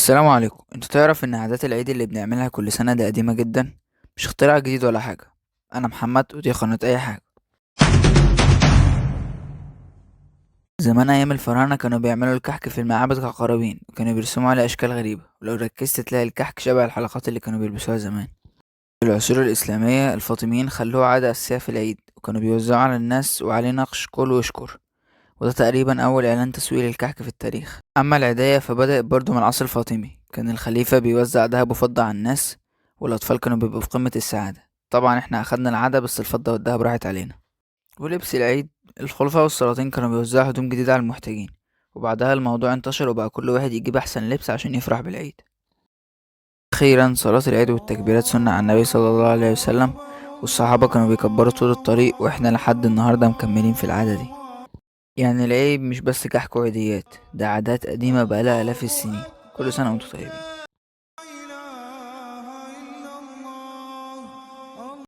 السلام عليكم. انت تعرف ان عادات العيد اللي بنعملها كل سنة دي قديمة جدا، مش اختراع جديد ولا حاجة. انا محمد ودي قناة اي حاجة. زمان ايام الفراعنة كانوا بيعملوا الكحك في المعابد كقرابين، وكانوا بيرسموا عليه اشكال غريبة، ولو ركزت تلاقي الكحك شبه الحلقات اللي كانوا بيلبسوها زمان. في العصور الاسلامية الفاطميين خلوه عادة اساسية في العيد، وكانوا بيوزعوا على الناس وعليه نقش كل واشكر، وده تقريبا اول اعلان تسويقي للكحك في التاريخ. اما العيدية فبدأت برضو من العصر الفاطمي، كان الخليفة بيوزع ذهب وفضة على الناس، والاطفال كانوا بيبقوا في قمة السعادة. طبعا احنا اخدنا العادة، بس الفضة والذهب راحت علينا. ولبس العيد، الخلفاء والسلاطين كانوا بيوزعوا هدوم جديدة على المحتاجين، وبعدها الموضوع انتشر وبقى كل واحد يجيب احسن لبس عشان يفرح بالعيد. اخيرا صلاة العيد والتكبيرات سنة على النبي صلى الله عليه وسلم، والصحابة كانوا بيكبروا طول الطريق، واحنا لحد النهاردة مكملين في العادة دي. العيد مش بس كحك وعيديات، ده عادات قديمة بقالها آلاف السنين. كل سنة وانتم طيبين.